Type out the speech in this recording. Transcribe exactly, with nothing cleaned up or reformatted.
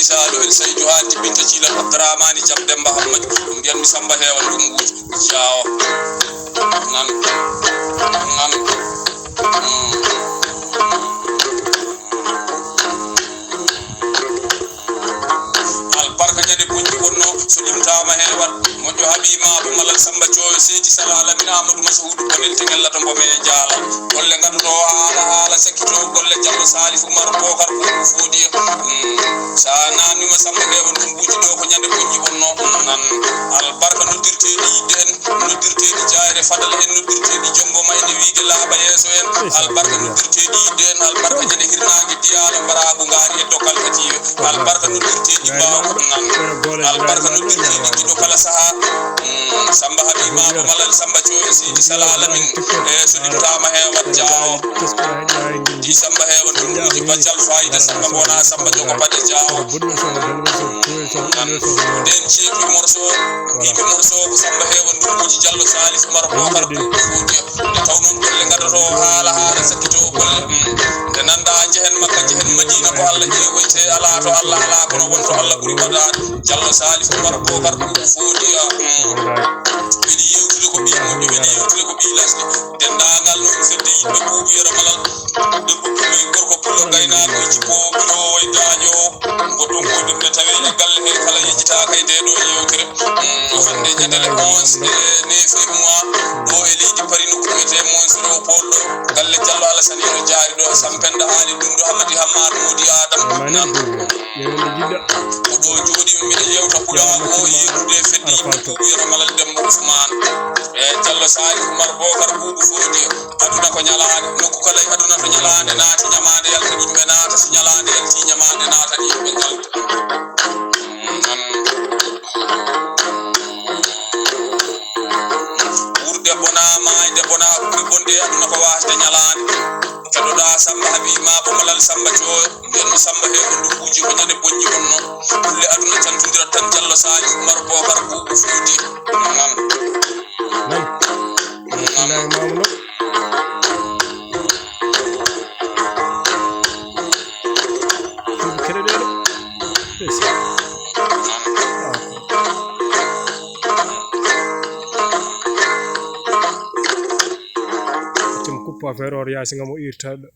Isa ɗo en Saydu Haan jibbinta Ciilal Abdurahmaani Jam Demba Hammadi. Ɗum mbiyanmi Samba Heewa Ndumbuuji. Jaawo. Nan. Nan. Mm. Albarka ñande bonji wonno, so limtaama heewat. Moƴƴo Habiib Maabo Malal Samba Cooyo Seedi Sala Lamin Amadou Masuudu Bonel Teŋel Lato Mbome e Jaalal. Golle ngadduɗo haala, haala sakkito golle Jallo Salif Umar Bokar Kuuku Foodiya. Mm. Sa nanima Samba Heewa Ndumbuuji ɗo ko ñande bonji wonno. Mm, nan. Albarka noddirteeɗi yidde en, noddirteeɗi jaayre fadal en, noddirteeɗi jonngo ma en e wiyde laaɓa yeeso en. Albarka noddirteeɗi yidde en, albarka ñande hirnaange diyaalo mbaraagu ngaari e dokkal kadiiwe. Albarka noddirteeɗi mbaaw nan. Albarka noddirteeɗi giɗo kala sahaa. Mm, Samba Habiib Maabo Malal Samba Cooyo Seydi Sala Lamin. E so ɗiɗɗaama heewat jaawo. Di Samba Heewa Ndumbuuji Bajal Fayda Samba Bona Samba Jogo Paɗe jaawo. Nan. Nden ceeɓi morso, ɗiɗi morso ko Samba Heewa Ndumbuuji Jallo Salif Umar Bokar Kuuku Foodiya. Nde taw noon golle ngaddoto haala, haala sakkito golle. Mm. Nde nannda jehen Makka, jehen Madiina, ko Allah ƴeewoyte, alaa to Allah alaa, kono won to Allah ɓuri waɗaade. Jallo Salif Umar Bokar Kuuku Foodiya. Mm. Weli yewtude ko ɓii moƴƴo, weli yewtude ko ɓii lasde. Denndaangal noon fedde yimɓe Buubu Yero Malal. Gorko pullo gaynaaɗo e jippo ɓiɗo e daaƴo. Ngo ɗum ko ɗum ne tawe e galle he kala yejjitaaka e nde ɗo yewtere. Mm, hannde ñande le onze e neuf mois ɗo e leydi Paris nokku wiyetee Mons Léopold ɗo. Galle Jallo Alasani no jaari ɗo. Sampenda Aali Dundu Hamadi Hammadu Modi Adam. Nan. Ko ɗo jooɗi miɗo yewta pulaagu o yewtude fedde yimɓe Buubu Yero Malal Demba Usmaan. E Jallo Salif Umar Bokar Buubu Foodi. Aduna ko ñalaande, nokku kala e aduna to ñalaande naati, ñamaande yalta, yimɓe naata, so ñalaande yalti, ñamaande naata, yimɓe njalta. Wuur debbo na maay, debbo na ɓuri bonde e aduna ko waasde ñalaande. Keɗoɗaa Samba Habiib Maabo Malal Samba Cooyo, mbiyanmi Samba Heewa Ndumbuuji ko ñande bonji wonno. Kulle aduna cantondirat tan Jallo Salif Umar Bokar Buubu Foodi. Nan. Nan. Bismillaahi Mamadou. Ɗum keɗoɗen. Ɗum kuppo affaire o yaasi ngam o irta ɗo.